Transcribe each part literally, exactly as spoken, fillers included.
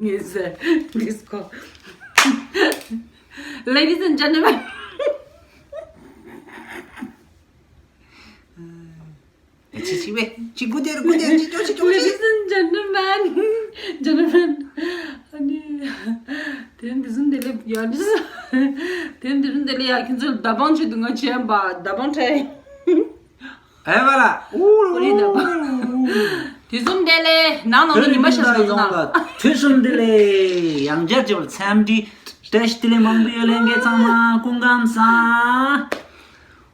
Yes, disco. Ladies and gentlemen. ཅི་ཅི་བས་ཅི་གུ་དེར་གུ་དེར་ཅི་ཅོ་ཅི་ཅོ་ཅི། Ladies and gentlemen, gentlemen. ཨ་ནི། དེ་རིང་འདི་ཟུན་དེ་ལས་ཡོད། དེ་རིང་འདི་ཟུན་དེ་ལས་ཡ་ཁྱེད་ཚོ་ལ་བརྡ་དཔང་བྱེད་དུ་ང་བྱས་པ་བརྡ་དཔང་ཁྲལ། ཨེ་བ་ར། ཨུ་ཨུ་ཨུ། དུས་གསུམ་བདེ་ལེགས། ནང་ནང་དུ་ཉི་མ་ཤར་སོང་ན། དུས་གསུམ་བདེ་ལེགས། ཡང་བསྐྱར་བྱེད་པར་འཚམས་འདྲི། བཀྲ་ཤིས་བདེ་ལེགས་མང་པོ་ཡོད་ལེ་ངེ་ཚང་མ་སྐུ་ཁམས་བཟང་།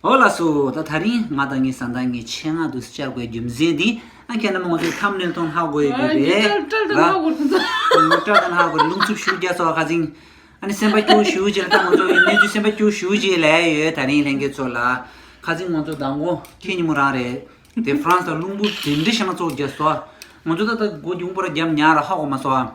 ཨོ་ལགས་སོ། ད་ད་རིང་ང་དང་ངའི་བཟའ་ཟླ་གཉིས་ཆེད་མངགས་དུ་བཅར་དགོས་རྒྱུ་མཚན་འདི་ཨ་ཁྱེད་རྣམས་ང་ཚོའི་ཐམ་ནེལ་ཐོག་ཧ་གོ་ཡོད་ཀྱི་རེད། ཀྲལ་ཀྲལ་དང་ཧ་གོ་རེད། ཀྲལ་དང་ཧ་གོ་རེད། རླུང་འཚུབ་ཞུ་རྒྱ་སོགས་ཁ་ཚིང་། ཨ་ནི་སེམས་པ་སྐྱོ་ཞུ་བྱས་ལ་ད་ང་ཚོ་ཡི་གནས་ཚུལ་སེམས་པ་སྐྱོ་ཞུ་བྱས་ལས་ཡོད། ད་རིང་ལྷན་རྒྱས་ཚོ་ལ་ཁ་ཚིག་ང་ཚོ་མདང་དགོང་ཁེ་ཉིན་མོ་རང་རེད་དེ་ཧྥ་རན་སི་དང་རླུང་བུ་དེ་འདྲ་ཞིག་ན་ཚོགས་རྒྱབ་སོ། ང་ཚོ་ད་ལྟ་སྒོ་རྒྱུང་པོ་ར་རྒྱབ་ཉག་ར་ཧ་གོ་མ་སོ།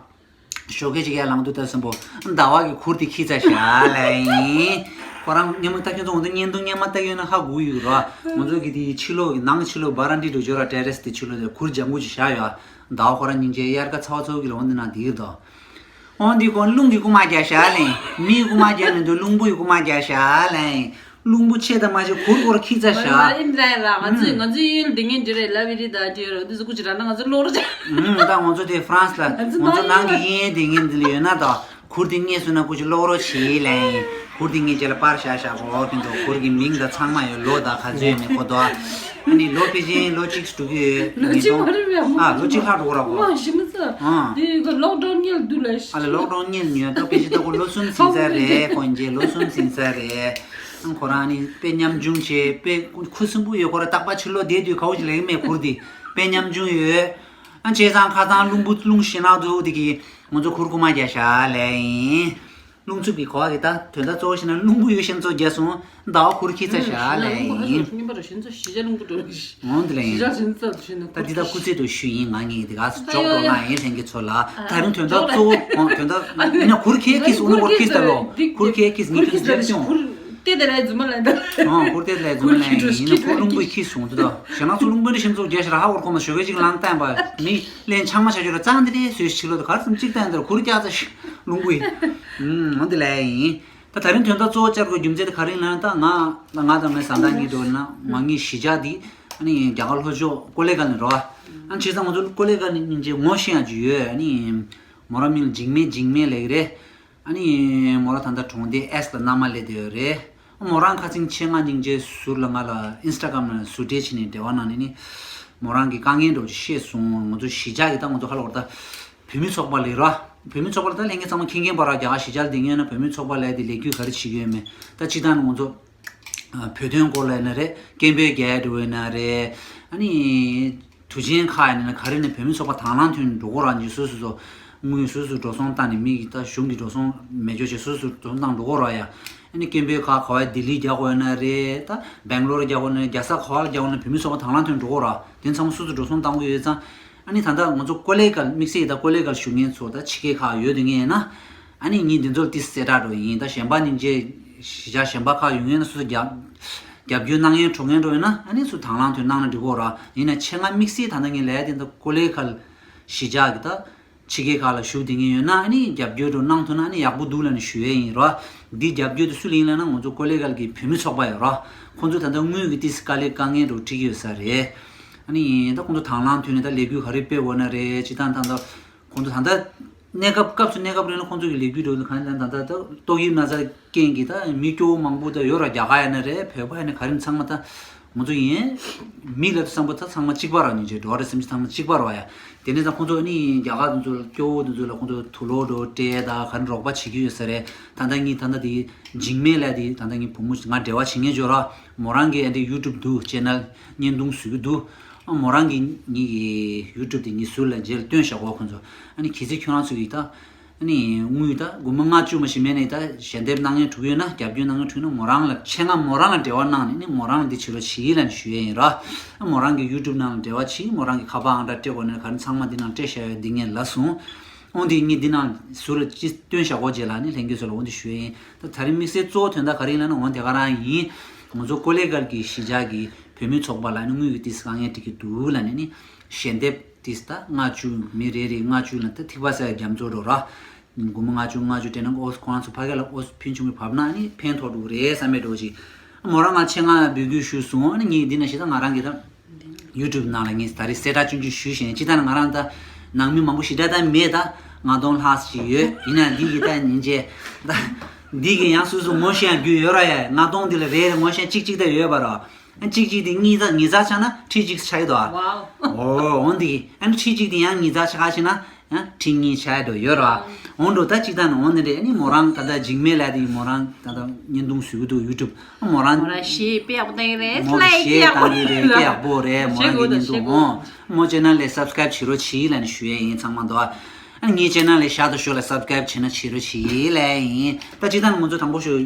ཞོགས་ཀས་ཅིག་ཡར་ལངས་དུས་ད་སེམས་པོ་ཟླ་བ་གི་གུར་དེ་ཁྱི་ཚ་ཤ་ལ་ཡིན། ཁོ་རང་སྙན་མོ་ལྟ་ཁྱོད་ཚོ་ང་ཚོ་བརྙན་ཐུང་སྙན་མ་ལྟ་ཡོད་ན་ཧ་གོ་ཡོད་ར། ང་ཚོ་གི་དེ་ཕྱི་ལོགས་ཀྱི་ནང་ཕྱི་ལོགས་བ་ར་འདྲི་འགྲོ་ཇོ་ར་ཏེ་རེ་སི་དེ་ཕྱི་ལོགས་དེ་གུར་ལྗང་གུ་ཅིག་བཞག་ཡོད། ཟླ་བ་ཁོ་རང་སྙིང་རྗེ་དབྱར་ཁ་ཚ་བ་ཚ་བ་གི་ལོ་འདི་ན་དེ་གི་དོ། འོན་ཏེ་ཁོང་རླུང་གི་རྐུ་མ་རྒྱག་ཤག་ལེན། མིའི་རྐུ་མ་རྒྱག་མི་འདུག་རླུང་བུའི་རྐུ་མ་རྒྱག་ཤག་ལེན། རླུང་བུ་ཆེ་དང་མ་ཆེ་གུར་སྐོར་ཁྱི་ཚ་ཤག་ཨིན་ལ་ལ་ང་ཚོས་ང་ཚོའི་ཡུལ་འདི་ངན་འདི་རེད་ལབ་ཡི་རེད་ད་འདི་རོ་འདི་ཚོ་ཀུ་ཅི་ར་ན་ང་ཚོ་ལོག་རོ་ཅག་ཨུམ། ད་ང་ཚོ་དེ་ཧྥ་རན་སི་ལ་ང་ཚོ་ནང་གི་གཡས་འདི་ངན་འདི་ལ་ཡོད་ན་ད་གུར་འདི་ངན་སོང་ན་ཀུ་ཅི་ལོག་རོ་བྱེད་ལེན། གུར་འདི་ངན་ཅེ་ལ་པར་ཤག་ཤག་གོ་ཁྱོད་ཚོ་གུར་གི་མིང་ད་ཚང་མ་ཡོད་ལོ་ད་ག་ཚོད་ཡོད་མེད་ཁོ་ད། ཨ་ནི་ལོ་ཕལ་ཆེན་ལོ་གཅིག་སུ་འགྲོ་གི་ཡོད། ལོ་གཅིག་མ་རེད་མ་ཨ་ལོ་གཅིག་ལྷག་འགྲོ་གི་ར་གོ་ཨ་ཞི་མི་ཚ་ཨ་དེ་ག་ལོག་ཌའུན་ཉེལ་འདུག་ལ་ཨ་ལ་ལོག་ཌའུན་ཉེལ་ཉོས་ཏོ་ཕལ་ཆེར་ད་གོ་ལོ་གསུམ་ཟིན་ས་རེད། ཁོ་འཇེ་ལོ་གསུམ་ཟིན་ས་རེད། ཨང་ཁོ་རང་ནི་དཔེ་ཉམ་ཆུང་བྱས་དཔེ་ཁུ་སིམ་པོ་ཡོད་ཁོ་ར་རྟག་པ་ཕྱི་ལོགས་བསྡད་དུས་གའུ་ཅི་ལེགས་མེད་གུར་དེ་དཔེ་ཉམ་ཆུང་ཡོད། ཨ་བྱས་ཙང་ཁ་ཚང་རླུང་བུ་རླུང་ཞེ་ནག་འདུག་དེ་གི་ང་ཚོ་གུར་རྐུ་མ་རྒྱག་ཤག་ལེན། རླུང་འཚུབ་ཀྱི་གོ་བ་གི་ད་དོན་དག་གཙོ་བོ་ཞིག་ན་རླུང་བུ་ཡོད་ཤེས་ཚོ་རྒྱ་སོང་ཟླ་བ་གུར་ཁྱི་ཚ་ཤག་ལེ་ཡིན། རླུང་བུ་ཧ་ཤོ་ཤོ་ཉིན་པ་ར་ཤིན་ཚ་ཤི་ཇ་རླུང་བུ་འགྲོ་གི་ཤི། འོང་དེ་ལེ་ཡིན། ཤི་ཇ་ཤིན་ཚ་ཤིན་ན་ད་འདི་ད་སྐུ་ཚེ་དུ་ཞུ་ཡིན། ང་ངས་འདི་ག་ཇོག་འགྲོ་ན་ཡིན་ལྷན་རྒྱས་ཚོ་ལ་ད་རིང་དོན་དག་གཙོ་བོ་འོང་དོན་དག་ཨ་ནི་གུར་ཁྱི་ཁྱི་སོང་ན་གུར་ཁྱི་ད་ལོ་གུར་ཁྱི་ཁྱི་ངས་དོན་དག་ཅི་ཡོང་ཏེ་དེ་ལ་རྫུན་མ་ལ་ད། ཨང་གུར་ཏེ་ལ་རྫུན་མ་ལ་ཡིན་ན་གུར་རླུང་བུ་ཁྱི་སོང་དུ་ད་ཞེ་ན་ཚོ་རླུང་བུ་འདི་ཤིན་ཚོ་རྒྱ་ཤ་ར་ཧ་བོར་ཁོ་མ་ཞོ་གེ་ཅིག་ལང་བསྟན་པ་མི་ལན་ཆང་མ་ཆ་ཆོ་ར་གཙང་དེ་དེ་སོས་ཕྱི་ལོ་ད་གར་སུམ་གཅིག་བསྟན་དེར་གུར་རྒྱག་ཚ་ཤི་རླུང་བུ་ཡིན། འོ་འདི་ལས་ཡིན། ད་ད་རིང་དོན་དག་གཙོ་བོ་བཅར་དགོས་རྒྱུ་མཚན་དེ་ག་རེ་ཡིན་ན་ད་ང་ང་དང་ངའི་བཟའ་ཟླ་གཉིས་འགྲོ་ན་མ་ངའི་གཞིས་ཆགས་འདི་ཨ་ནི་རྒྱ་གར་ལྷོ་ཕྱོགས་ཀོ་ལེ་གལ་ནས་རོ། ཨ་ནི་བྱས་ཙང་ང་ཚོ་ཀོ་ལེ་གལ་ནས་སྙིང་རྗེ་ངོ་ཤེས་ཡང་ཅིག་ཡོད། ཨ་ནི་མོ་རང་མིང་ལ་འཇིགས་མེད་འཇིགས་མེད་ལབ་ཀྱི་རེད། ཨ་ནི་མོ་རང་ད་ལྟ་གྲོང་སྡེ་ཨེས་ལ་མནའ་མ་ལས་བསྡད་ཡོད་རེད། མོ་རང་ཁ་ཚིག་ཆེད་མངགས་སྙིང་རྗེ་ཟུར་ལ་ང་ལ་ཨིན་སི་ཊ་གྷ་རམ་ལ་ཟུར་འབྲེལ་བྱས་ནས་འབྲེལ་བ་གནང་ནས་ནི་མོ་རང་གི་དཀའ་ངལ་འདྲ་བོ་ཅིག་ཤེས་སོང་། ང་ཚོ་གཞིས་ཆགས་ཀྱི་ད་ང་ཚོ་ཧ་ལ་བར་ད་བུད་མེད་ཚོགས་པ་ལས་ར་བུད་མེད་ཚོགས་པ་ལ་ད་ལྷན་རྒྱས་ཚང་མ་མཁྱེན་མཁྱེན་པ་ར་རྒྱ་གར་གཞིས་ཆགས་ལ་བསྡད་མཁན་ན་བུད་མེད་ཚོགས་པ་ལས་དེ་ལས་འགུལ་ག་རེ་བྱེད་ཀྱི་ཡོད་མེད་ད་སྤྱི་བཏང་ནས་ང་ཚོ་བོད་དོན་སྐོར་ལ་ཡིན་ན་རེད། སྐད་འབོད་རྒྱག་ཡ་འདྲ་བོ་ཡིན་ན་རེད། ཨ་ནི། དུས་ཆེན་ཁག་ཡིན་ན་ག་རེ་ནས་བོད་མི་ཚོགས་པ་དང་བླངས་ཐོན་འགྲོ་གོ་ར་ནི་སོ་སོ་སོ་དངུལ་སོ་སོ་འགྲོ་སོང་བཏང་ནས་མི་གི་ད་གཞུང་གི་འགྲོ་སོང་མེད་ཅོག་བྱས་སོ་སོ་འགྲོ་སོང་བཏང་འགྲོ་གོ་ར་ཡ། ཨ་ནི་སྐད་འབོད་ཁག་ག་བ་ལྡི་ལི་རྒྱག་དགོས་ན་རེད། ད་སྦེང་ལོར་རྒྱག་དགོས་ན་རྒྱ་ས་ག་བ་ལ་རྒྱག་དགོས་ན་བོད་མི་ཚོགས་པ་དང་བླངས་ཐོན་འགྲོ་གོ་ར་དེ་ཚང་མ་སོ་སོ་འགྲོ་སོང་བཏང་གི་ཡོད་ཙང་། ཨ་ནི་ད་ལྟ་ང་ཚོ་ཀོ་ལེ་གལ་དམིགས་བསལ་ད་ཀོ་ལེ་གལ་བཞུགས་མཁན་ཚོ་ད་ཕྱི་རྒྱལ་ཁག་ཡོད་དུས་ངས་ཡིན་ན། ཨ་ནི་ངས་འདི་ཚོར་ཏིས་གསལ་བསྒྲགས་འགྲོ་ཡིན། ད་གཞན་པ་སྙིང་རྗེ་གཞིས་ཆགས་གཞན་པ་ཁག་ཡོང་ཡོད་ན་སུ་རྒྱབ་རྒྱབ་སྐྱོར་གནང་ཡས་འགྲོ་མཁན་འགྲོ་ཡོད་ན་ཨ་ནི་སུ་དང་བླངས་ཐོན་གནང་ན་འགྲིག་གོ་ར། ཡིན་ན་ཆེད་མངགས་དམིགས་བསལ་ད་ལྟ་ངས་ལས་དེ་འདི་ཀོ་ལེ་གལ་གཞིས་ཆགས་ཀྱི་ད་ཕྱི་རྒྱལ་ཁག་ལ་བཞུགས་བསྡད་མཁན་ཡོད་ན་ཨ་ནི་རྒྱབ་སྐྱོར་འགྲོ་གནང་ཐུབ་ན་ཨ་ནི་ཡག་པོ་འདུག་ལབ་ནས་ཞུ་ཡས་ཡིན་ར། འདི་རྒྱབ་སྐྱོར་དེ་སུ་ལ་ཡིན་ལབ་ན་ང་ཚོ་ཀོ་ལེ་གལ་གྱི་བུད་མེད་ཚོགས་པ་ཡོད་ར། ཁོང་ཚོ་ད་ལྟ་དངུལ་གྱི་ཏིས་དཀའ་ལས་དཀའ་ངལ་འགྲོ་འགྲིག་གི་ཡོད་ས་རེད། ཨ་ནི་ད་ཁོང་ཚོ་དང་བླངས་ཐོན་ནས་ད་ལས་འགུལ་ག་རེ་སྤེལ་འོ་ན་རེད་ཅི་ད་ད་ད། ཁོང་ཚོ་ད་ལྟ་གནས་སྐབས་སྐབས་སུ་གནས་སྐབས་རེ་ལ་ཁོང་ཚོ་གི་ལས་འགུལ་འགྲོ་ལ་གང་ཡིན་ད་ད་ད་ཏོག་དབྱིབས་ན་ཚ་རྐྱེན་གྱིས་ད་མི་སྐྱོ་བོ་མང་པོ་ད་ཡོད་ར། རྒྱ་གར་ཡིན་ན་རེད། བོད་པ་ཡིན་ན་ག་རེ་ཚང་མ་ད་ང་ཚོ་ཡིན་མི་ལབ་བསམ་པ་ད་ཚང་མ་གཅིག་པ་ར། ཉིན་བྱེད་འགྲོ་བ་རེད་སེམས་ཅན་ཚང་མ་གཅིག་པ་ར་བ་ཡ། དེ་ནས་ད་ཁོང་ཚོ་ནི་རྒྱ་གར་དེ་ཚོ་ལ་སྐྱོ་བོ་དེ་ཚོ་ལ་ཁོང་ཚོ་དུག་ལོག་འགྲོ་སྤྲད་ད་ག་རེ་རོགས་པ་བྱེད་ཀྱི་ཡོད་ས་རེད། ད་ལྟ་ངའི་ད་ལྟ་དེ་འཇིགས་མེད་ལ་དེ་ད་ལྟ་ངའི་བུ་མོ་ང་འབྲེལ་བ་བྱེད་མཁན་ཅིག་ཡོད་ར། མོ་རང་གི་ཨ་འདྲའི་ཡུ་ཊུབ་འདུག་ཅེ་ནལ་བརྙན་ཐུང་བཟོ་གི་འདུག་ཨ་མོ་རང་གི་ངེད་ཀྱི་ཡུ་ཊུབ་དེ་ངའི་ཟུར་ལ་རྗེས་ལ་སྟོན་བཞག་གོ་ཁོང་ཚོ། ཨ་ནི་གལ་སྲིད་ཁྱོད་རང་ཚོ་གིས་ད་ཨ་ནི་དངུལ་ད་སྒོར་མོ་ལྔ་བཅུ་མ་ཞིག་མེད་ནས་ད་ཞལ་འདེབས་གནང་མཁན་དྲུག་ཡོད་ན་རྒྱབ་སྐྱོར་གནང་མཁན་དྲུག་ཡོད་ན་མོ་རང་ལ་ཆེད་མངགས་མོ་རང་ལ་འབྲེལ་བ་གནང་ནས་ནི་མོ་རང་ལ་འདི་བྱེད་རོགས་བྱེད་ཡིན་ལབ་ནས་ཞུ་ཡས་ཡིན་ར། ཨ་མོ་རང་གི་ཡུ་ཊུབ་ནང་ལ་འབྲེལ་བ་བྱེད། མོ་རང་གི་ཁ་པར་ཨང་གྲངས་སྤྲད་དགོས་ན་ག་རེ་ཚང་མ་འདི་ནང་སྤྲད་བཞག་ཡོད། འདི་ངས་ལབ་སོང་། འོན་ཏེ་ངས་འདི་ནང་ཟུར་ལ་ཅི་སྟོན་བཞག་གོ་རྗེས་ལ་ནི་ལྷན་རྒྱས་ཚོ་ལ་འོན་ཏེ་ཞུ་ཡས་ཡིན། ད་ད་རིང་དམིགས་བསལ་གཙོ་བོ་དོན་དག་ག་རེ་ཡིན་ལབ་ན་འོ་དེ་ག་རང་ཡིན། ང་ཚོ་ཀོ་ལེ་གལ་གྱི་གཞིས་ཆགས་ཀྱི་བུད་མེད་ཚོགས་པ་ལ་ནི་དངུལ་གྱི་ཏིས་དཀའ་ངལ་འཕྲད་ཀྱི་འདུག་ལབ་ནས་ནི་ཞལ་འདེབས་ ཏིས་ད་ལྔ་བཅུ་མི་རེ་རེ་ལྔ་བཅུ་ལ་ད་ཐིགས་པ་ཟེར་རྒྱ་མཚོ་འགྲོ་ར། སྒོར་མོ་ལྔ་བཅུ་ལྔ་བཅུ་སྤྲད་ན་ཨོ་ཁོ་རང་ཚོ་ཕ་གི་ལ་ཨོ་ཕུན་ཆུང་བའི་བབས་ན་ནི་ཕན་ཐོགས་འགྲོ་གི་རེད་བསམ་པའི་འགྲོ་ཅིག་མོ་རང་ང་ཆེད་མངགས་འབོད་སྐུལ་ཞུས་སོང་། ཨ་ནི་ངས་འདི་ན་ཞེ་ད་ང་རང་གི་ད་ཡུ་ཊུབ་ནང་ལ་ངས་ད་རེས་གསལ་བསྒྲགས་ཆུང་ཆུང་ཞུས་ཤིང་ཅི་ད་ང་རང་ད་ནང་མི་མང་པོ་ཞེ་དྲག་ད་མེད། ད་ལྔ་སྟོང་ལྷག་ཞིག་ཡོད། ཡིན་ན་འདི་གི་ད་ཉིན་བྱེད་ད་འདི་གི་ཡང་སོ་སོ་ངོ་ཤེས་རྒྱུ་ཡོད་ར་ཡ། ལྔ་སྟོང་འདི་ལ་རེ་རེ་ངོ་ཤེས་གཅིག་གཅིག་ད་ཡོད་པ་ར། ཨ་གཅིག་གཅིག་དེ་གཉིས་ཚ་ཉིས་ཚ་ཆགས་ན་ཁྲི་གཅིག་ཆགས་ཡོད་དོ། ཝའོ། ཨོ་འོན་ཏེ་ཨ་ནི་ཁྲི་གཅིག་དེ་ཡང་ཉིས་ཚ་ཆགས་ཤེ་ན་ཡང་ཁྲི་གཉིས་ཆགས་ཡོད་དོ་ཡོད་ར། འོན་ཏེ་ད་གཅིག་ད་ན་འོན་ཏེ་རེད། ཨ་ནི་མོ་རང་ད་ལྟ་འཇིགས་མེད་ལ་དེ་མོ་རང་ད་ལྟ་བརྙན་ཐུང་བཟོ་གི་འདུག་ཡུ་ཊུབ། ཨ་མོ་རང་མོ་རང་གཞས་དཔེ་ཡག་པོ་བཏང་གི་རེད། མོ་ལའིག་གཞས་ཡག་པོ་བཏང་གི་རེད། དཔེ་ཡག་པོ་རེད། མོ་རང་གི་བརྙན་ཐུང་ཨོ། མོ་ཅེ་ནལ་ལ་སབ་སི་ཀ་རེབ་བྱེད་རོགས་བྱེད་ལ་ནི་ཞུ་ཡས་ཡིན་ཚང་མ་དོ། ཨ་ངའི་ཅེ་ནལ་ལ་ཤར་དུ་ཤོག་ལ་སབ་སི་ཀ་རེབ་བྱེད་ན་བྱེད་རོགས་བྱེད་ལ་ཡིན། ད་གཅིག་ད་ན་ང་ཚོ་དང་པོ་ཞུ།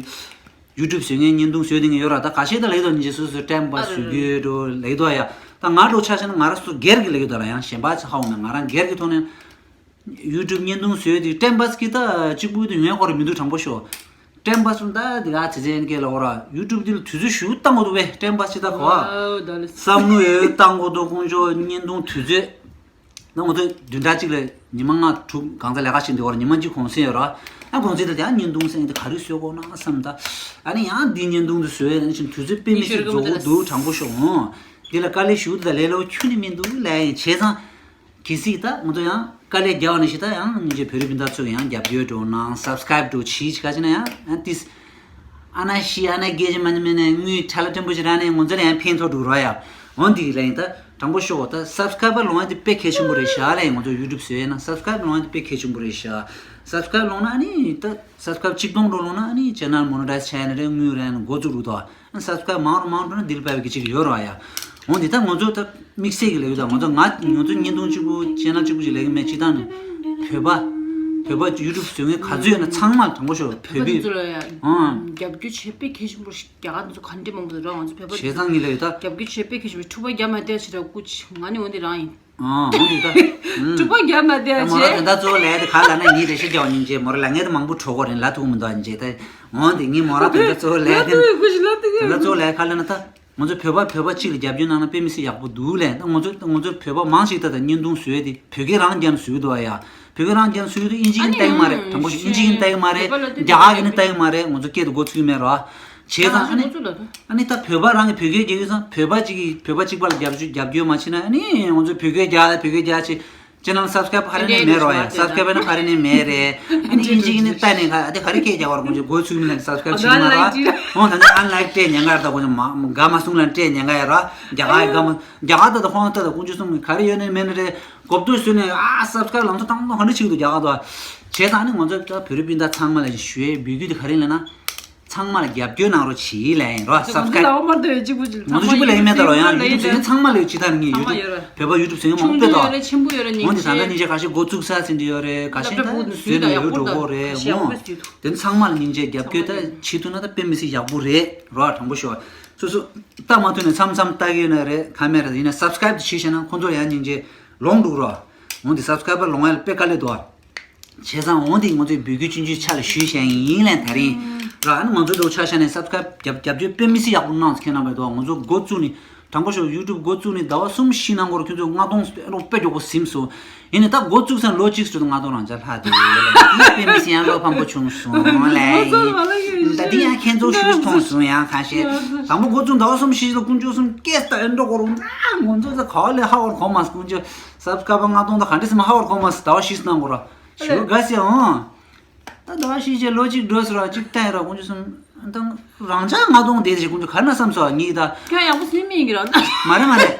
ཡུ་ཊུབ་བཟོ་མཁན་བརྙན་ཐུང་བཟོས་བསྡད་མཁན་ཡོད་ར། ད་ཁ་ཤས་ད་ལེགས་དོ་ཉིན་རྗེས་སོ་སོའི་ཊེམ་པ་བཟོ་རྒྱུ་འགྲོ་ལེགས་དོ་ཡ། ད་ང་འགྲོ་ཆ་ཆ་ན་ང་ར་སོ་སྒེར་གྱི་ལེགས་དོ་ལ་ཡང་གཞན་པ་ཆ་ཧ་འོང་མེད། ང་རང་སྒེར་གྱི་ཐོག་ནས་ཡུ་ཊུབ་བརྙན་ཐུང་བཟོས་དུས་ཊེམ་པ་སྐྱིད་ད་གཅིག་པུ་དུ་ཡོང་ཡ་ཁོ་ར་མི་འདུག་དྲང་པོ་ཤོད། ཊེམ་པ་སུ་ད་དེ་ག་ཚེ་ཚེ་ཡན་སྐད་ལ་འོ་ར་ཡུ་ཊུབ་འདི་ལ་དུས་ཚོད་ཞུ་བཏང་དགོས་འདུག་པས། ཊེམ་པ་སྐྱིད་ད་གོ་བསམ་བློ་ཡོད་བཏང་དགོས་འདུག་དཀོན་མཆོག་བརྙན་ཐུང་དུས་ཚོད། ད་ང་ཚོ་བདུན་ཕྲག་གཅིག་ལ་ཉི་མ་ལྔ་དྲུག་གང་ཚ་ལས་ཀ་བྱེད་འདི་བར་ཉི་མ་གཅིག་གུང་སེང་ཡོད་ར། ཨ་གུང་སེང་དེ་ཡང་བརྙན་ཐུང་སེང་དེ་ག་རེ་བཟོས་དགོས་ན་བསམ་ད། ཨ་ནི་ཡང་འདི་བརྙན་ཐུང་དེ་བཟོས་ཡ་ནི་ཞིང་དུས་ཚོད་དཔེ་མི་སྲིད་རྫོགས་འདུག་དྲང་པོ་ཤོད་འོང་། འདི་ལ་དཀའ་ལས་ཞུ་དེ་ལས་ལོ་ཁྱོད་ནི་མི་འདུག་ལས་ཡིན་བྱས་ཙང་། གལ་སྲིད་ད་ང་ཚོ་ཡང་དཀའ་ལས་རྒྱག་ནི་ཞིག་ད་ཡང་ཉིན་བྱེད་བོད་རིགས་སྤུན་ཟླ་ཚོ་ཡང་རྒྱབ་སྐྱོར་འགྲོ་ནང་སབ་སི་ཀ་རེབ་འགྲོ་བྱིས་ཅི་ག་ཅི་ན་ཡང་ཡང་ཏིས། ཨ་ན་ཤི་ཨ་ན་རྒྱལ་གྱི་མ་ནི་མི་ནས་དངུལ་ཁྲ་ལ་ཕྲན་བུ་ཅི་ར་ནས་ང་ཚོ་ལ་ཡང་ཕན་ཐོགས་འགྲོ་ར་ཡ། འོན་ཏེ་ལ་ཡིན་ད་དྲང་པོ་ཤོག་ད་སབ་སི་ཀ་རེབ་ལོང་ཡ་དེ་དཔེ་གལ་ཆེན་པོ་རེད་ཤག་ལ་ཡིན། ང་ཚོ་ཡུ་ཊུབ་བཟོས་ཡ་ན་སབ་སི་ཀ་རེབ་ལོང་ཡ་དེ་དཔེ་གལ་ཆེན་པོ་རེད་ཤག་སབ་སི་ཀ་རེབ་ལོང་ན་ཨ་ནི་ད་སབ་སི་ཀ་རེབ་གཅིག་སྟོང་འགྲོ་ལོང་ན་ཨ་ནི་ཅེ་ནལ་མོ་ནི་ཊའིཛ་ཆགས་ཡ་ན་རེད། དངུལ་ར་ཡ་ན་འགོ་བཙུགས་རུ་ད། སབ་སི་ཀ་རེབ་མང་རུ་མང་རུ་ན་འདིར་ཕེབས་ཀྱི་ཅིག་ཡོད་ར་ཡ། འོན་ཏེ་ད་ང་ཚོ་ད་དམིགས་བསལ་གྱི་ལས་ཡོད་ད་ང་ཚོ་ང་ང་ཚོ་བརྙན་ཐུང་གཅིག་པུ་ཅེ་ནལ་གཅིག་པུ་ཅིག་ལས་ཀྱི་མེད་སྤྱི་བཏང་ནས་བོད་པ་བོད་པ་ཡུ་ཊུབ་བཟོ་མཁན་ག་ཚོད་ཡོད་ན་ཚང་མ་དྲང་པོ་ཤོད་བོད་པའི་ཚོ་ལ་ཡ་ཨང་རྒྱབ་སྐྱོར་བྱེད་དཔེ་གལ་ཆེན་པོ་ཞིག་རྒྱ་གར་འདི་ཚོ་ག་འདྲ་མང་པོ་རེད་ར། ང་ཚོ་བོད་པ་བྱས་ཙང་ངི་ལས་ཡོད་ད་རྒྱབ་སྐྱོར་བྱེད་དཔེ་གལ་ཆེན་པོ་ཕྲུ་པ་རྒྱ་མ་བསྡད་ཕྱིར་ར་སྐུ་ཅི་ང་ནི་འོན་ཏེ་རང་ཡིན། ཨང་འོན་ཏེ་ད་ཨང་ཕྲུ་པ་རྒྱ་མ་བསྡད་ད་མོ་ར་དེ་ཕྱིར་འདྲ་གཙོ་བོ་ལས་དེ་ག་ལ་ན་ངི་རེ་ཞིག་རྒྱ་བ་སྙིང་རྗེ་མོ་ར་ལ་ངས་ད་མང་པོ་གྲོགས་གོ་རེད་ལ་ཐུག་མི་འདུག་སྙིང་རྗེ་ད་འོན་ཏེ་ངི་མོ་ར་དེ་འདྲ་གཙོ་བོ་ལས་དེ་དེ་འདྲ་གཙོ་བོ་ལས་ག་ལ་ན་ད། ང་ཚོ་བོད་པ་བོད་པ་གཅིག་ལ་རྒྱབ་སྐྱོར་གནང་ན་དཔེ་མི་སྲིད་ཡག་པོ་འདུག་ལས། ད་ང་ཚོ་ང་ཚོ་བོད་པ་མང་ཞིག་ད་ལྟ་བརྙན་ཐུང་བཟོས་ཏེ་བོད་སྐད་རང་རྒྱབ་ནས་བཟོས་འདུག་ཨ་ཡ། བོད་སྐད་རང་རྒྱབ་ནས་བཟོས་འདུག་ཨིན་ཇི་གིས་བལྟ་གི་མ་རེད། དྲང་པོ་ཞིག་ཨིན་ཇི་གིས་བལྟ་གི་མ་རེད། རྒྱ་གར་གིས་ནི་བལྟ་གི་མ་རེད། ང་ཚོ་སྐད་དུ་འགོ་ཚུགས་ཀྱི་མེད་རོ། བྱས་ཙང་ཨ་ནི་ཨ་ནི་ད་བོད་པ་རང་གིས་བོད་སྐད་རྒྱག་ཡོད་ཙང་བོད་པ་གཅིག་གིས་བོད་པ་གཅིག་པ་ལ་རྒྱབ་སྐྱོར་རྒྱབ་སྐྱོར་མ་བྱས་ན་ཨ་ནི་ང་ཚོ་བོད་སྐད་རྒྱག་ལ་བོད་སྐད་རྒྱག་ཅེས། ཅེ་ནལ་སབ་སི་ཀ་རེབ་ཕ་རེ་ནས་མེད་རོ་ཡ། སབ་སི་ཀ་རེབ་ནི་ཕ་རེ་ནས་མེད་རེད། ཨ་ནི་ཨིན་ཇི་གིས་ནི་བལྟས་ནས་ག་ཨ་དེ་ག་རེ་སྐད་རྒྱག་བར་དགོངས་ཆེ་འགོ་ཚུགས་མི་ལ་སབ་སི་ཀ་རེབ་བྱེད་མ་རོ། ཨོ་ད་ནི་ཨན་ལའིག་སྤྲད་ཉན་ག་ར་ད་དགོངས་ཆེ་མ་དགའ་མ་སོང་ལ་སྤྲད་ཉན་ག་ཡ་རོ། རྒྱ་གར་དགའ་མ་རྒྱ་གར་ད་ད་ཁོང་ད་ད་དཀོན་མཆོག་གསུམ་ག་རེ་ཡོད་ནས་མེད་ནས་རེད། གོ་བསྡུར་བཟོས་ནས་ཨ་སབ་སི་ཀ་རེབ་ལམ་སང་བཏང་ན་ག་འདྲ་ཆགས་འདུག་རྒྱ་གར་དུ། བྱས་ཙང་ནི་ང་ཚོ་ད་བོད་རིགས་སྤུན་ཟླ་ཚང་མ་ལ་ཞུ་ཡས་འབོད་སྐུལ་དེ་ག་རེ་ལབ་ན། ཚང་མ་ལ་རྒྱབ་སྐྱོར་གནང་རོགས་གྱིས་ལབ་ཡིན་རོ། སབ་སི་ཀ་རེབ་ང་ཚོ་གཅིག་པུ་ལབ་ཡིན་མེད་ད་རོ་ཡང་ཡུ་ཊུབ་བཟོ་མཁན་ཚང་མ་ལ་ཡོད་ཅི་ད་ངས་ཡུ་ཊུབ་བོད་པ་ཡུ་ཊུབ་བཟོ་མཁན་མང་པོ་ད། འོན་ཏེ་ད་ལྟ་ཉིན་ཞག་ཁ་ཤས་འགོ་བཙུགས་ས་ཟིན་གྱི་ཡོད་རེད། ཁ་ཤས་ད་བཟོས་ནས་ཡོད་འགྲོ་གོ་རེད། འོ་དེ་ཚང་མ་ལ་སྙིང་རྗེ་རྒྱབ་སྐྱོར་ད་བྱེད་ཐུབ་ན་ད་དཔེ་མི་སྲིད་ཡག་པོ་རེད་རོ། དྲང་པོ་ཤོད། སོ་སོ་ལྟ་མ་ཐུབ་ནས་མཚམས་མཚམས་ལྟ་གི་ཡོད་ན་རེད་ཁ་མེད་རེད། ཡིན་ན་སབ་སི་ཀ་རེབ་དེ་བྱས་ཤེ་ན་ཁོང་ཚོར་ཡང་སྙིང་རྗེ་ལོང་འགྲོ་རོ། འོ་དེ་སབ་སི་ཀ་རེབ་ལོང་ཡ་ལ་དཔེ་དཀའ་ལས་འདུག་ཨ། བྱས་ཙང་འོ་འདི་ང་ཚོས་འབོད་སྐུལ་ཆུང་ཆུང་ཆ་ལ་ཞུས་བཞག་ཡིན་ལན་ད་རིང་། ར་ཨ་ནི་ང་ཚོ་འདུག་ཆ་བཞག་ནས་སབ་སི་ཀ་རེབ་རྒྱབ་རྒྱབ་སྐྱོར་དཔེ་མི་སྲིད་ཡག་པོ་གནང་ཟེར་ཁྱེད་རྣམ་པས་འདུག་ང་ཚོ་འགོ་བཙུགས་ནས་དྲང་པོ་ཤོད་ཡུ་ཊུབ་འགོ་བཙུགས་ནས་ཟླ་བ་གསུམ་བཞི་ནང་འཁོར་ཁྱོད་ཚོ་ལྔ་སྟོང་ཨེ་ལོ་དཔེ་མགྱོགས་པོ་ཟིན་སོང་། ཡིན་ནས་ད་འགོ་བཙུགས་ཚར་ལོ་གཅིག་ཙམ་དུ་ལྔ་སྟོང་རང་འཇགས་ལྷག་དེ་ཡོད་ལ་དེ་དཔེ་མི་སྲིད་ཡང་བློ་ཕམ་པོ་བྱུང་སོང་ལ་ཡིན། ད་འདི་ཡང་ཁྱེད་ཚོ་ཞུས་མཐོང་སོང་ཡང་ཁ་ཤས་དང་པོ་འགོ་བཙུགས་ཟླ་བ་གསུམ་བཞི་ལ་དཀོན་མཆོག་གསུམ་སྐད་ལྟ་ཨེ་འགྲོ་གོ་རུང་ང་ཚོ་ད་ག་བ་ལས་ཧ་བར་གོ་མ་སོང་དཀོན་མཆོག་སབ་སི་ཀ་རེབ་ལྔ་སྟོང་དང་ག་འདྲ་སེ་མ་ཧ་བར་གོ་མ་སོང་ཟླ་བ་བཞི་ཙམ་གོ་ར། ཞུ་དགའ་སེ་ཨང་། ད་ཟླ་བ་བཞི་རྗེས་ལོ་གཅིག་འགྲོ་ཟེར་བ་གཅིག་བལྟས་ར་དཀོན་མཆོག་གསུམ། ད་རང་ཅག་ལྔ་སྟོང་བསྡད་ཟེར་དཀོན་མཆོག་ག་རེ་ན་བསམ་སོང་ངས་ད། ཁྱོད་ཡག་པོ་སེམས་མེད་ཡིན་གྱི་ར། མ་རེད་མ་རེད།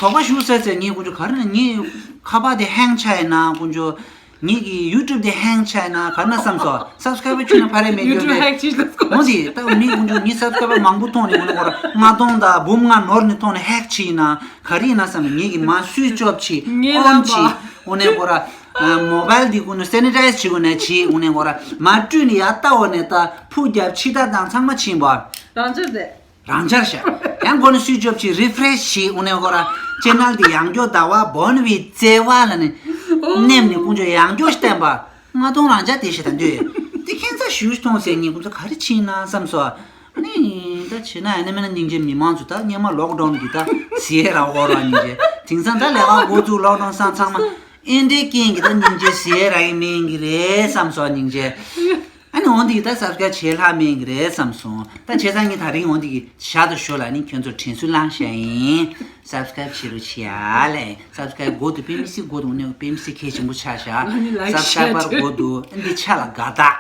དོགས་པ་ཞུ་ཟེར་ཟེར་ངས་དཀོན་མཆོག་ག་རེ་ན་ངས་ཁ་པར་དེ་ཧེང་ཆགས་ཡིན་ན་དཀོན་མཆོག་ངས་ཀྱི་ཡུ་ཊུབ་དེ་ཧེང་ཆགས་ཡིན་ན་ག་རེ་ན་བསམ་སོང་སབ་སི་ཀ་རེབ་ཁྱོད་ན་ཕ་རེ་མེད་ཡུ་ཊུབ་རྒྱུ་ཧེག་བྱས་ལ་སྐོར། འོ་དེ་ད་མི་དཀོན་མཆོག་ངས་སབ་སི་ཀ་རེབ་མང་པོ་མཐོང་ནས་དཀོན་མཆོག་གོ་ར་ལྔ་སྟོང་དང་འབུམ་ལྔ་ནོར་ནས་མཐོང་ནས་ཧེག་བྱས་ཡིན་ན་ག་རེ་ཡིན་ན་བསམ་ངས་ཀྱི་མ་སུའི་ཅོབ་བྱས་ངས་ཨོན་ལབ་པ། བྱས་འོ་ནས་གོ་ར། མོ་བལ་འདི་ཀུན་ནས་སེ་ནི་ཊའིཛ་བྱེད་དགོས་ནས་བྱེད་དགོས་ནས་གོ་ར་མ་བཀྲུས་ནས་ཡར་ལྟ་འོ་ནས་ལྟ་ཕུག་རྒྱབ་ཕྱི་ལྟ་དང་ཚང་མ་ཕྱིན་པ། རང་འཇགས་རེད། རང་འཇགས་ཤག་ཡང་མགོ་ནས་སུས་ཅོབ་ཅིག་རི་ཕི་རེཤ་བྱེད་དགོས་ནས་གོ་ར་ཅེ་ནལ་འདི་ཡང་སྐྱོ་ཟླ་བ་བོན་བི་བརྩེ་བ་ལ་ནི་ནེམ་ནི་ཀུན་སྤྱོད་ཡང་སྐྱོ་བསྟན་པ་ང་དང་རང་འཇགས་དེ་ཞེ་ད་འདོད་དེ་ཁྱེད་ཚ་ཞུས་ཐོང་ཟེར་ངས་ཀུན་ཚ་ག་རེ་ཕྱིན་ན་བསམ་སོ་ནི། བྱས་ན་ཨ་ནི་མིན་ན་སྙིང་རྗེ། མི་མང་ཚོ་ད་སྔོན་མ་ལོག་ཌའུན་གྱི་ད་ཟས་ར་འོར་བ་སྙིང་རྗེ། དེང་སང་ད་ལས་ཀ་འགོ་བཙུགས་ལོག་ཌའུན་སང་ཚང་མ་ཨེ་འདྲའི་རྐྱེན་གྱིས་ད་སྙིང་རྗེ་ཟས་ར་ཡིན་མིན་གྱི་རེད་བསམ་སོང་སྙིང་རྗེ། ཨ་ནི་འོན་ཏེ་ད་སབ་སི་ཀ་རབ་བྱེད་ལྷག་མེད་ཀྱི་རེད་བསམ་སོང་། ད་བྱས་ཙང་ངས་དེ་རིང་འོན་ཏེ་གི་ཞར་དུ་ཞོར་ལ་ནི་ཁྱོད་ཚོར་དྲན་གསོ་བསླངས་བཞག་ཡིན། སབ་སི་ཀ་རབ་བྱེད་རོགས་བྱེད་ཡ་ལེ། སབ་སི་ཀ་རབ་དགོས་འདུག་དཔེ་མི་སྲིད་དགོས་འདུག་ནས་དཔེ་མི་སྲིད་གལ་ཆེན་པོ་ཆགས་བཞག་ཨ་ནི་ལའིཀ་སབ་སི་ཀ་རབ་ཤེར་པར་དགོས་འདུག་ཨ་འདི་ཆ་ལ་དགའ་རྟགས།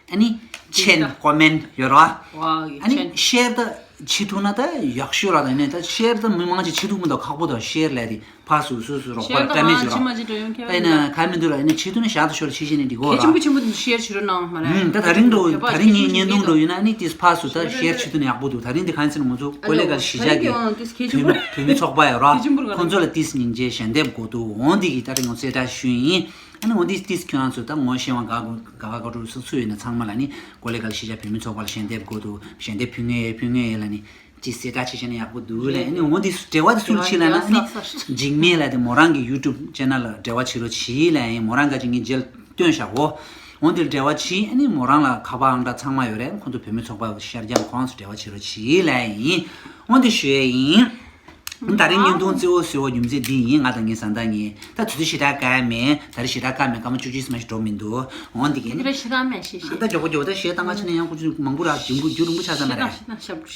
ཨ་ནི་མཆན། ཀོ་མེན་ཡོད་རོ། ཝའོ། ཨ་ནི་མཆན་ཤེར་ད་བྱེད་ཐུབ་ན་ད་ཡག་ཤོས་ར། ད་ནས་ད་ཤེར་ད་མི་མང་ཅིག་བྱེད་ཐུབ་མི་འདུག་ཁག་པོ་འདུག་ཤེར་ལས་དེ། ཕར་ཚུར་སུ་སུ་རོགས་པ་ཤེར་བཀྲ་མེད་དང་བྱེད་རོགས། ཕྱི་མ་ཅིག་འགྲོ་ཡོང་ཁྱེད་ཨེ་ན་ག་མི་འདུག་ར། ཨེ་ན་བྱེད་ཐུབ་ན་ཞག་ཏུ་ཤོར་ཕྱི་བཞིན་ནས་འགྲིག་གོ་གལ་ར། ཆེན་པོ་ཆེན་པོ་ཤེར་བྱེད་རོགས་གནང་མ་རེད། ཨུམ། ད་དེ་རིང་འགྲོ་དེ་རིང་ངའི་བརྙན་ཐུང་འགྲོ་ཡིན་ན་ཨ་ནི་ཏིས་ཕར་ཚུར་ད་ཤེར་བྱེད་ཐུབ་ན་ཡག་པོ་འདུག་དེ་རིང་འདི་གང་ཡིན་ཟེར་ན་ང་ཚོ་ཀོ་ལེ་གལ་གཞིས་ཆགས་ཀྱི་བོད་མི་བོད་མི་ཚོགས་པ་ཡོད་ར། ཁོང་ཚོ་ལ་ཏིས་སྙིང་རྗེ་ཞལ་འདེབས་དགོས་འདུག་འོན་ཏེ་གི་ད་རིང་ང་ཚོ་གསལ་བསྒྲགས་ཞུས་ཡིན། ཨ་ནི་འོན་ཏེ་ཏིས་ཁྱོད་རང་ཚོ་ད་ངོ་ཤེས་པ་དགའ་དགའ་དགའ་དྲོ་སུ་སུ་ཡོད་ན་ཚང་མ་ལ་ནི་ཀོ་ལེ་གལ་གཞིས་ཆགས་བོད་མི་ཚོགས་པ་ལ་ཞལ་འདེབས་དགོས་འདུག་ཞལ་འདེབས་ཕུལ་ངེས་ཡོད་ཕུལ་ངེས་ཡོད་ལ་ནི། ཅི་གསལ་བསྒྲགས་བྱེད་བྱས་ན་ཡག་པོ་འདུག་ལབ། ཨ་ནི་འོ་འདི་འབྲེལ་བ་དེ་སུ་ལ་བྱེད་ལབ་ན། ཨ་ནི་འཇིགས་མེད་ལགས་དེ་མོ་རང་གི་ཡུ་ཊུབ་ཆེ་ནལ་ལ་འབྲེལ་བ་བྱེད་རོགས་བྱེད་ལབ་ཡིན། མོ་རང་ག་ཅིག་ངས་རྗེས་ལ་སྟོན་བཞག་གོ། འོ་འདི་འབྲེལ་བ་བྱེད། ཨ་ནི་མོ་རང་ལ་ཁ་པར་ཨང་གྲངས་ཚང་མ་ཡོད་རེད། ཁོང་ཚོ་བོད་མི་ཚོགས་པ་ཤར་རྒྱག་ཁོང་ཚོ་འབྲེལ་བ་བྱེད་རོགས་བྱེད་ལབ་ཡིན། འོ་འདི་ཞུ་ཡས་ཡིན། ད་རིང་བརྙན་ཐུང་གཙོ་བོ་བཟོས་པ་རྒྱུ་མཚན་འདི་ཡིན། ང་དང་ངའི་བཟའ་ཟླ་གཉིས་ད་དུས་ཚོད་ཞེ་དྲག་བཀག་མེད། ད་རེས་ཞེ་དྲག་བཀག་མེད། སྐར་མ་བཅུ་གཅིག་ཙམ་ཞིག་འགྲོ་མི་འདུག་འོ་འདི་གས་ནི། ད་མགྱོགས་པོ་མགྱོགས་པོ་ད་གཞས་བཏང་ག་ཕྱིན་ན་ཡང་ཁོ་ཚོ་མང་པོ་རག་རྒྱུན་པོ་རྒྱུན་རིང་པོ་ཆགས་ས་མ་རེད།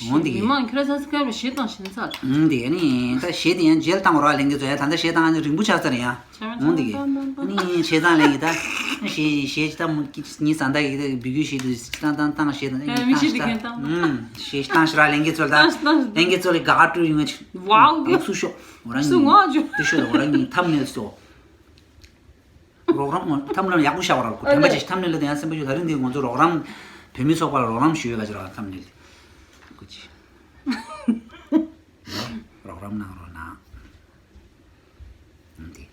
འོ་འདི་གས། མི་མང་ཁྱོད་ར་ས་སི་ཀ་རབ་གཞས་བཏང་ཤེས་ཚར། འོ་འདི་གས་ནི་ད་གཞས་དེ་ཡང་རྗེས་ལ་བཏང་རོགས་ལེན་གྱི་ཚོ་ཡ། ད་ལྟ་གཞས་བཏང་ང་ཚོ་རིང་པོ་ཆགས་ས་རེད་ཡ། འོ་འདི་གས་ནི་གཞས་བཏང་ལེན་གྱི་ད་གཞས་གཞས་ད་མོ་ངའི་བཟའ་ཟླ་གིས་ད་བི་གུ་གཞས་དུ་བཏང་བཏང་བཏང་གཞས་དང་ཨེ་མི་གཞས་དེ་གས་བཏང་། གཞས་བཏང་ཤི་ར་ལེན་གྱི་ཚོ་ལ་ད་ལེན་གྱི་ཚོ་ལ་དགའ་སྤྲོ་ཡོང་ངེས། ཝའོ་གས་སུ་ཤོག་འོ་རང་སུ་ངོ་ཇུ་དེ་ཤོད་ལ་འོ་རང་གི་ཐམ་ནེལ་སོ། རོགས་རམ་ཐམ་ནེལ་ཡག་པོ་བཞག་པ་ར། དྲན་པ་ཅིག་ཐམ་ནེལ་ལ་དེ་ཡང་སེམས་པ་ཞུ། ད་རིང་འདི་ང་ཚོ་རོགས་རམ་བོད་མི་ཚོགས་པ་ལ་རོགས་རམ་ཞུ་ཡོད་ག་ཅི་ར་ཐམ་ནེལ་ཀུ་ཅི་རོགས་རམ་གནང་རོགས་གནང་། འདི་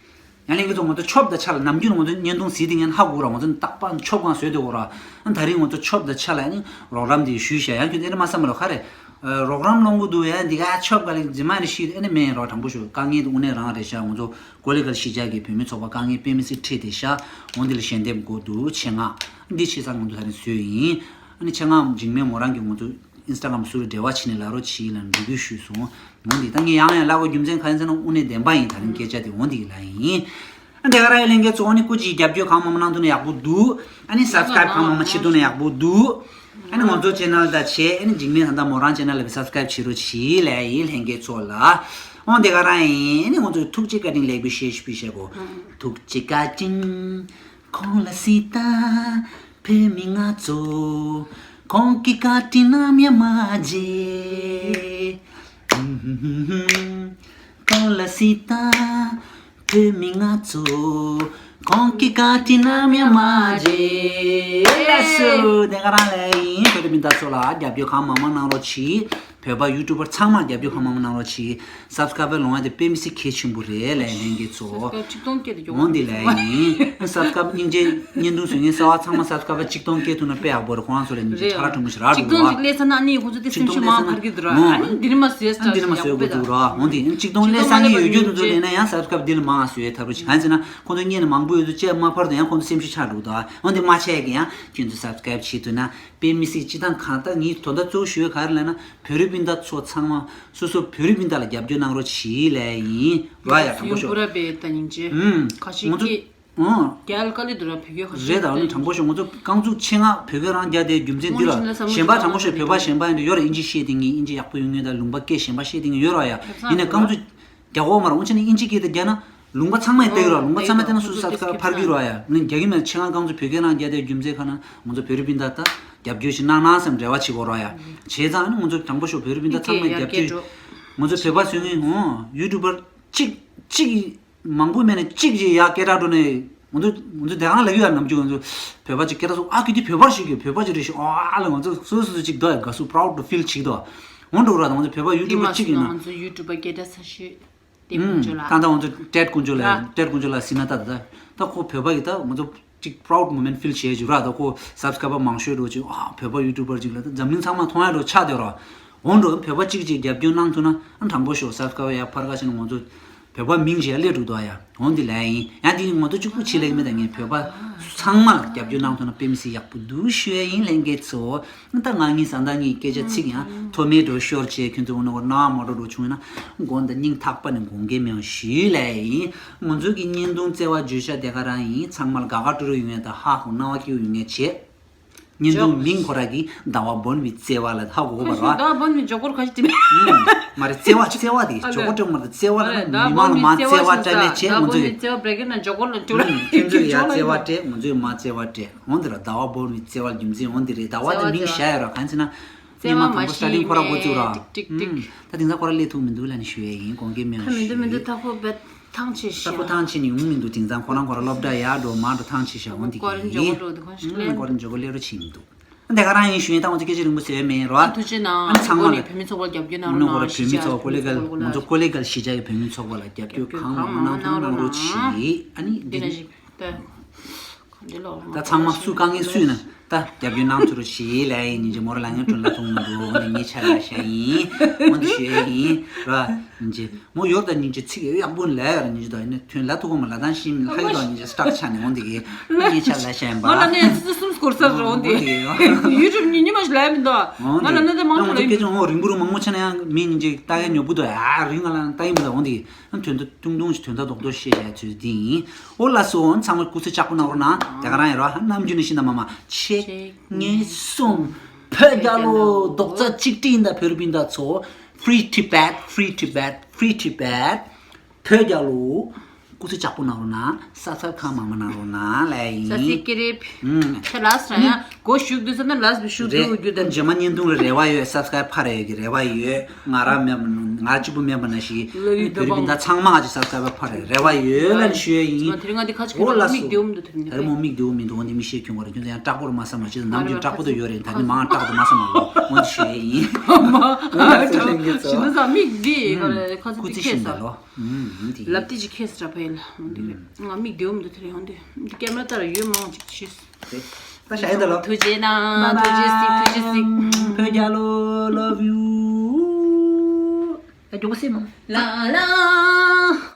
ཡང་ལེན་གྱི་ཚོ་ང་ཚོ་ཆོབ་དང་ཆ་ལ་ནམ་རྒྱུན་ང་ཚོ་བརྙན་ཐུང་གཟིགས་དེ་ངན་ཧ་གོ་ར། ང་ཚོ་རྟག་པར་ཆོབ་གང་བཟོས་དེ་གོ་ར། ཨ་ད་རིང་ང་ཚོ་ཆོབ་དང་ཆ་ལ་ནི་རོགས་རམ་དེ་ཞུས་བཞག་ཡང་ཁྱོད་དེ་ནི་མ་བསམ་ལ་ཁ་རེ། རོགས་རམ་སློང་གི་འདུག་ཡ། འདི་ག་ཆོབ་ག་ལེ་རྫི་མ་རེ་ཤི་ཨ་ནི་མེད་རོགས་དྲང་པོ་ཞུ། དཀའ་ངལ་དེ་དངོས་གནས་རང་རེད་ཤག་ང་ཚོ་ཀོ་ལི་གལ་གཞིས་ཆགས་ཀྱི་བོད་མི་ཚོགས་པ་དཀའ་ངལ་དཔེ་མི་སྲིད་འཕྲད་དེ་ཤག་འོ་འདི་ལ་ཞལ་འདེབས་དགོས་འདུག་ཆེད་མངགས་འདི་ཆེད་ཚང་ང་ཚོ་ད་རིང་བཟོས་ཡིན། ཨ་ནི་ཆེད་མངགས་འཇིགས་མེད་མོ་རང་གིས་ང་ཚོ་ཨིན་སི་ཊ་གྷ་རམ་ཟུར་རེ་འབྲེལ་བ་བྱས་ནས་ལབ་རོགས་གྱིས་ལབ་འབོད་སྐུལ་ཞུས་སོང་། འོ་འདི་ད་ངས་ཡང་ཡང་ལབ་དགོས་རྒྱུ་མཚན་ག་ཡིན་ཟེར་ན་དངོས་གནས་བདེན་པ་ཡིན། ད་རིང་སྐད་ཆ་དེ་འོ་འདི་གི་ལབ་ཡིན། ཨ་འདི་ག་རང་ཡང་ལྷན་རྒྱས་ཚོ་ཨ་ནི་སྐུ་མཁྱེན་རྒྱབ་སྐྱོར་གང་མང་མང་གནང་ཐུབ་ན་ཡག་པོ་འདུག་ཨ་ནི་སབ་སི་ཀ་རབ་གང་མང་མང་བྱེད་ཐུབ་ན་ཡག་པོ་འདུག་ཨ་ནི་ང་ཚོ་ཆེ་ནལ་དང་བྱས་ཨ་ནི་འཇིགས་མེད་ད་ལྟ་མོ་རང་ཆེ་ནལ་ལ་སབ་སི་ཀ་རབ་བྱེད་རོགས་གྱིས་ལབ་ཡིན་ལྷན་རྒྱས་ཚོ་ལ། འོ་འདི་ག་རང་ཡིན། ཨ་ནི་ང་ཚོ་ཐུགས་རྗེ་བཀའ་དྲིན་ལེགས་འབུལ་ཞེས་ཞུ་བྱེད་དགོས། ཐུགས་རྗེ་བཀའ་དྲིན། ཁོང་ལ་སྲིད་ད་བོད་མི་ང་ཚོ། ཁོང་གི་བཀའ་དྲིན་ནམ་ཡང་མ་བརྗེད། ཁོང་ལ་སྲིད་ད་བོད་མི་ང་ཚོ། ཁོང་གི་བཀའ་དྲིན་ནམ་ཡང་མ་བརྗེད། ལགས་སོ། དེ་ག་རང་ལ་ཡིན། བོད་རིགས་སྤུན་ཟླ་ཚོ་ལ་རྒྱབ་སྐྱོར་གང་མང་མང་གནང་རོགས་གྱིས། བོད་པ་ཡུ་ཊུབ་པར་ཚང་མ་རྒྱབ་སྐྱོར་གང་མང་མང་གནང་རོགས་གྱིས། སབ་སི་ཀ་རབ་ལོང་ཡ་དེ་དཔེ་མི་སྲིད་གལ་ཆེན་པོ་རེད་ལས་ལྷན་རྒྱས་ཚོ། སབ་སི་ཀ་རབ་ཆིག་སྟོང་སྐྱེད་དུ་འོང་འདི་ལས་ཡིན། སབ་སི་ཀ་རབ་སྙིང་རྗེ་བརྙན་ཐུང་བཟོ་མཁན་གསར་བ་ཚང་མ་སབ་སི་ཀ་རབ་ཆིག་སྟོང་སྐྱེད་ཐུབ་ན་དཔེ་ཡག་པོ་རེད། ཁོ་རང་ཚོ་ལ་སྙིང་རྗེ་ཁྲ་ར་ཁྲོམ་ཞིག་རག་འགྲོ་བ། ཆིག་སྟོང་ཅིག་སླེབས་ཚར་ན་ཨ་ནི་ཁོ་ཚོ་དེ་སེམས་ཤུགས་མང་འཕར་གི་འདུག་ར། ཨ་ནི་འདི་ནི་མ་བཟོས་ཨ་འདི་ནི་མ་བཟོས་དགོས་འདུག་ར། འོང་འདི་ཨ་ནི་ཆིག་སྟོང་སླེབས་ཚར་ནི་ཡོད་རྒྱུ་འདུག་ཚོ་ལས་ན་ཡང་སབ་སི་ཀ་རབ་འདི་ལ་མང་བཟོས་ཐབས་རོགས་གྱིས། གང་ཟེར་ན་ཁོ་ཚོ་སྔོན་ནས་མང་པོ་ཡོད་དུས་བཅས་མ་འཕར་དུས་ཡང་ཁོ་ཚོ་སེམས་ཤུགས་ཆག་འགྲོ་འདུག་འོང་འདི་མ་བྱས་གི་ཡང་ཁྱོད་ཚོ་སབ་སི་ཀ་རབ་བྱེད་ཐུབ་ན་དཔེ་མི་སྲིད་སྤྱི་བཏང་གང་ལྟར་ངས་དོན་དག་གཙོ་བོ་ཞུ་ཡ་ག་རེ་ལབ་ན། བོད་རིགས་སྤུན་ཟླ་ཚོ་ཚང་མ་སོ་སོ་བོད་རིགས་སྤུན་ཟླ་ལ་རྒྱབ་སྐྱོར་གནང་རོགས་གྱིས་ལས་ཡིན་ར། ཡ་དྲང་པོ་ཤོད། ཁ་ཤས་ཀྱིས་རྒྱ་ལ་དཀའ་ལས་འདུག་ར། བོད་སྐད་ཁ་ཤས་རེད། ད་ནི་དྲང་པོ་ཤོད། ང་ཚོ་རྐང་བཙུགས་ཆེད་མངགས་བོད་སྐད་རང་རྒྱག་དེ་རྒྱུ་མཚན་འདི་ལ་གཞན་པ་དྲང་པོ་ཤོད། བོད་པ་གཞན་པ་ཡིན་དུས་ཡོད་ར། ཨིན་ཇི་བཤད་དེ་ངས་ཨིན་ཇི་ཡག་པོ་ཡོད་ངེས་ད་ལུང་པ་སྐད་གཞན་པ་བཤད་དེ་ངས་ཡོད་ར། ཡ་ཡིན་ནས་རྐང་བཙུགས་རྒྱག་འོག་མ་ར། འོང་ཆེ་ནས་ཨིན་ཇི་སྐད་དེ་རྒྱག་ན་ལུང་པ་ཚང་མས་བལྟས་ཡོད་ར། ལུང་པ་ཚང་མས་བལྟས་ན་སོ་སོ་སབ་སི་ཀ་རབ་འཕར་གི་ར། ཡ་ནི་རྒྱག་གི་མེད། ཆེད་མངགས་རྐང་བཙུགས་བོད་སྐད་རང་རྒྱག་དེ་རྒྱུ་མཚན་ཁ་ན་ང་ཚོ་བོད་རིགས་སྤུན་ཟླ་ད་རྒྱབ་སྐྱོར་ཞིག་གནང་གནང་སམ་འབྲེལ་བ་བྱེད་དགོས་ར། ཡ་བྱས་ཙང་ནི་ང་ཚོ་དྲང་པོ་ཤོད། བོད་རིགས་སྤུན་ཟླ་ཚང་མས་རྒྱབ་སྐྱོར། ང་ཚོ་བོད་པ་ཚོས་ངའི་ཧོ་ཡུ་ཊུབ་པར་གཅིག་གཅིག་མང་པོ་མེད་ན་གཅིག་ཅིག་ཡ་སྐད་གྲགས་འགྲོ་ནས་ང་ཚོ་ང་ཚོ་དེ་གང་ལབ་ཡོད་ཡ། ནམ་རྒྱུན་ང་ཚོ་བོད་པ་ཅིག་སྐད་གྲགས་སོང་ཨ་ཁི་དེ་བོད་པ་ཞིག་གི་བོད་པ་ཅིག་རེད་ཤག་ཨ་ལ་ང་ཚོ་སོ་སོ་སོ་ཅིག་འདུག་ཡ། དགའ་སུ་པ་རའུ་ཌི་ཕིལ་བྱེད་འདུག་འོང་འགྲོ་ར། ང་ཚོ་བོད་པ་ཡུ་ཊུབ་པར་གཅིག་ཡིན་ན། ང་ཚོ་ཡུ་ཊུབ་པ་སྐད་གྲགས་ཚ་ཤོས་དེ་དཀོན་མཆོག་ལགས། ད་ལྟ་ང་ཚོ་ཏྲེད་དཀོན་མཆོག་ལགས། ཏྲེད་དཀོན་མཆོག་ལགས་ཟིན་ན་ད་ད་ད་ཁོ་བོད་པ་གི་ད་ང་ཚོ་ཅིག་པ་རའུ་ཌི་མོ་མེན་ཊི་ཕིལ་བྱེད་རྒྱུ་ར། ད་ཁོ་སབ་སི་ཀ་རབ་མང་ཤོས་འགྲོ་ཅིག་ཨ་བོད་པ་ཡུ་ཊུབ་པར་ཅིག་ལ་ད་འཛམ་གླིང་ཚང་མ་མཐོང་ཡ་འགྲོ་ཆགས་བསྡད་ར། འོང་འགྲོ་བོད་པ་གཅིག་ཅིག་རྒྱབ་སྐྱོར་གནང་ཐུབ་ན་ཨ་དྲང་པོ་ཤོད། སབ་སི་ཀ་རབ་ཡ་ཕར་ཁ་ཕྱིན་ན་ང་ཚོ་ བོད་པ་མིང་ཞིག་སླེབས་འགྲོ་འདུག་ཡ། འོང་འདི་ལས་ཡིན། ཡང་འདི་ངོ་ཐོག་གཅིག་པུ་ཆེ་ལེགས་མེད་དང་ངས་བོད་པ་ཚང་མ་ལ་རྒྱབ་སྐྱོར་གནང་ཐུབ་ན་དཔེ་མི་སྲིད་ཡག་པོ་འདུག་ཞུ་ཡ་ཡིན། ལྷན་རྒྱས་ཚོ། ད་ང་གཉིས་བཟའ་ཟླ་གཉིས་སྐད་ཆ་ཚིག་ཡང་མཐོ་དམན་འགྲོ་ཤོར་བྱས་ཁྱོད་ཚོ་འོ་ན་འོ་ན་མ་འགྲོ་འགྲོ་བྱུང་ན་མགོ་འདི་སྙིང་ཐག་པ་ནས་དགོངས་འགལ་མེད་པ་ཞུས་ལས་ཡིན། ང་ཚོ་གི་བརྙན་ཐུང་བརྩེ་བ་བརྗོད་བྱ་དེ་ག་རང་ཡིན། ཚང་མ་ལ་དགའ་དགའ་སྤྲོ་སྤྲོ་ཡོང་ཡ་དང་ཧ་གོ་སྣང་བ་སྐྱིད་པོ་ཡོང་ཡ་བྱེད། བརྙན་ཐུང་མིང་ཁོ་ར་གི་ཟླ་བ་བོར་བའི་བརྩེ་བ་ལ་ཧ་གོ་གོ་བ་ར། ཟླ་བ་བོར་བའི་ཇོ་ཀོར་ཁ་ཤས་དེ་མིན། མ་རེད། བརྩེ་བ་བརྩེ་བ་དེ་ཇོ་ཀོར་སྤྲད་མ་རེད། བརྩེ་བ་ལ་མི་མང་ལ་མ་བརྩེ་བ་སྤྲད་མེད་ཆེ་ང་ཚོས། བརྩེ་བ་བྲལ་གི་ན་ཇོ་ཀོར་ལ་ཅོ་ལ་ཁྱོད་ཚོས་ཡ་བརྩེ་བ་སྤྲད། ང་ཚོས་མ་བརྩེ་བ་སྤྲད། འོང་དེ་ར་ཟླ་བ་བོར་བའི་བརྩེ་བ་རྒྱུ་མཚན་འོང་དེ་རེད། ཟླ་བ་དེ་མིང་བཞག་ཡོད་ར། གང་ཚེ་ན་སྔོན་མ་དང་པོ་སྟ་ལིན་ཁོ་ར་འགོ་བཙུགས་ར། ད་དེང་སང་ཁོ་ར་སླེབས་ཐུབ་མི་འདུག་ལ་ནི་ཞུ་ཡས་ཡིན། དགོངས་འགལ་མེད་པ་ཞུ་ཡས་ཡིན། ཐག་པོ་ཐང་ཆད་ཤག་ཐག་པོ་ཐང་ཆད་ནས་ཡོང་མི་འདུག་དེང་སང་ཁོ་རང་ཁོ་རང་སློབ་གྲྭ་ཡར་འགྲོ་མར་འགྲོ་ཐང་ཆད་ཤག་འོང་དེ་གི་ཡིན། ཁོ་རང་ཇོ་ཀོར་སླེབས་རོགས་བྱེད་མི་འདུག་དེ་ག་རང་ཡིན་ཞུ་ཡིན། ད་ང་ཚོ་སྐད་ཆ་རིང་པོ་ཟེར་བ་མེད་རོ། ཐུགས་རྗེ་གནང་། ཨ་ནི་ཚང་མ་ལ་བོད་མི་ཚོགས་པ་ལ་རྒྱབ་སྐྱོར་གནང་རོགས་གནང་། གཞིས་ཆགས་ཀྱི་བོད་རིགས་ཀྱི་ང་ཚོ་ཀོ་ལི་གྷལ་གཞིས་ཆགས་ཀྱི་བོད་མི་ཚོགས་པ་ལ་རྒྱབ་སྐྱོར་གང་མང་མང་གནང་ཐུབ་གནང་རོགས་གྱིས། ཨ་ནི་འདི་ནི། ད་ཚང་མ་སུ་དཀའ་ངལ་སུ་ཡིན་ན་ད་རྒྱབ་སྐྱོར་གནང་ཚུལ་རོ་ཞེས་ལས་ཡིན། ཉིན་རྗེ་མོ་ར་ལ་ངའི་དྲུང་ལ་ཐུག་མི་འདུག་འོན་ཏེ་ངའི་ཆ་ལ་བཤད་ཡིན། འོན་ཏེ་ཞུ་ཡ་ཡིན་ར། ཉིན་རྗེ་མོ་ཡོར་དང་ཉིན་རྗེ་ཚིག་ཡོད་ཡག་པོ་ལས་ར། ཉིན་རྗེ་དང་ཡིན་ན་ཐོན་ལ་ཐུག་གོ་མ་ལ་དང་ཤིང་ལྷ་ཡོད་དང་ཉིན་རྗེ་སྟག་ཆ་ནས་འོན་ཏེ་གི་ངའི་ཆ་ལ་བཤད་ཡིན་པ། ང་ལ་ནས་ཙི་ཙི་གསུམ་སྐོར་ས་ར་འོན་ཏེ་ཡུ་ཊུབ་ཉིན་ཉི་མ་ཞིག་ལས་མི་འདུག་ང་ལ་ནི་དེ་མང་པོ་ལ་ཡིན། ང་ཚོ་སྐད་ཆ་འོ་རིང་པོ་རུ་མང་པོ་ཆ་ན་ཡང་མི་ཉིན་རྗེ་ལྟ་ཡ་ཉོ་བུ་དོ་ཡ་རིང་ང་ལ་ལྟ་ཡིན་མི་འདུག་འོན་ཏེ་ཨ་ཐོན་ཐུང་ཐུང་ཞིག་དོན་དག་རྡོག་རྡོག་བཤད་བྱ་ཚུལ་འདི་ཡིན། ཨོ་ལགས་སོ། ཚང་མ་སྐུ་ཚེ་ལྕགས་པོ་གནང་རོགས་གནང་། དེ་ག་རང་ཡིན་རོགས། ནམ་རྒྱུན་ནས་ཤིང་ད་མ་མ་ཆེ་ངེས་སོང་། བོད་རྒྱལ་ལོ། རྡོག་རྩ་གཅིག་སྒྲིལ་ཡིན་ད་བོད་རིགས་སྤུན་ཟླ་ཚོ། Free Tibet, Free Tibet, Free Tibet། བོད་རྒྱལ་ལོ། སྐུ་ཚེ་ལྕགས་པོ་གནང་རོགས་གནང་། སབ་སི་ཁ་རའེབ་གང་མང་མང་གནང་རོགས་གནང་ལ་ཡིན། ས་སི་ཀི་རེབ། ཨུམ། ཁྱེད་ལ་སྲ་ཡ་གོ་ཞུགས་དུས་ས་ན་ལ་སི་ཞུགས་དུས་རྒྱུ་དང་། རྗེས་མ་བརྙན་ཐུང་ལ་རེ་བ་ཡོད། སབ་སི་ཁ་རའེབ་ཕར་རེ་ཡོད་ཀྱི་རེ་བ་ཡོད། ང་རང་མེད་པ་ང་གཅིག་པུ་མེད་པ་ན་ཞིག་བོད་རིགས་སྤུན་ཟླ་ཚང་མ་ང་ཅིག་སབ་སི་ཁ་རའེབ་ཕར་རེ་རེ་བ་ཡོད་ལ་ནི་ཞུ་ཡ་ཡིན། དེ་རིང་ང་འདི་ཁ་ཅིག་ཨོ་ལགས་སོ། མིག་བདེ་བོ་མི་འདུག་དེ་རིང་ད་རེ་མོ་མིག་བདེ་བོ་མི་འདུག་འོན་ཏེ་མི་ཤེས་ཁྱོད་ང་རང་ཁྱོད་ཚོ་ཡང་སྐྲག་པོ་རུ་མ་བསམ་མ་བྱེད། ནམ་རྒྱུན་སྐྲག་པོ་དུ་ཡོད་རེད། ད་ནི་མང་སྐྲག་དུ་མ་བསམ་མ་ལོ། འོན་ཏེ་ཞུ་ཡ་ཡིན། ཨོ་ལགས་སོ། ལྷན་རྒྱས་ཚོ། ཞི་མི་ཚང་མིག་བདེ་ག་རེ་ཁ་ཚིག་སྐུ་ཚེ་ཁེ་ཤིན་ད་ས་ལོ། ཨུམ། འདི་ལབ་དེ་ཅིག་ཁེ་སི་ར་ཕ་ཡིན་ལ་འོན་ཏེ་རེད། ང་མིག་བདེ་བོ་མི་འདུག་དེ་རིང་འོན་ཏེ་འདི་ཀེམ་ར་ལྟར་ཡོད་མང་ཅིག་ཤེས། ད་ཤ་ཡིན་ད་ལོ། ཐུགས་རྗེ་གནང་། ཐུགས་རྗེ་གཟིགས། ཐུགས་རྗེ་གཟིགས། བོད་རྒྱལ་ལོ། Love you། ཨ་མགྱོགས་པོ་སེ་མོ། ལ་ལ།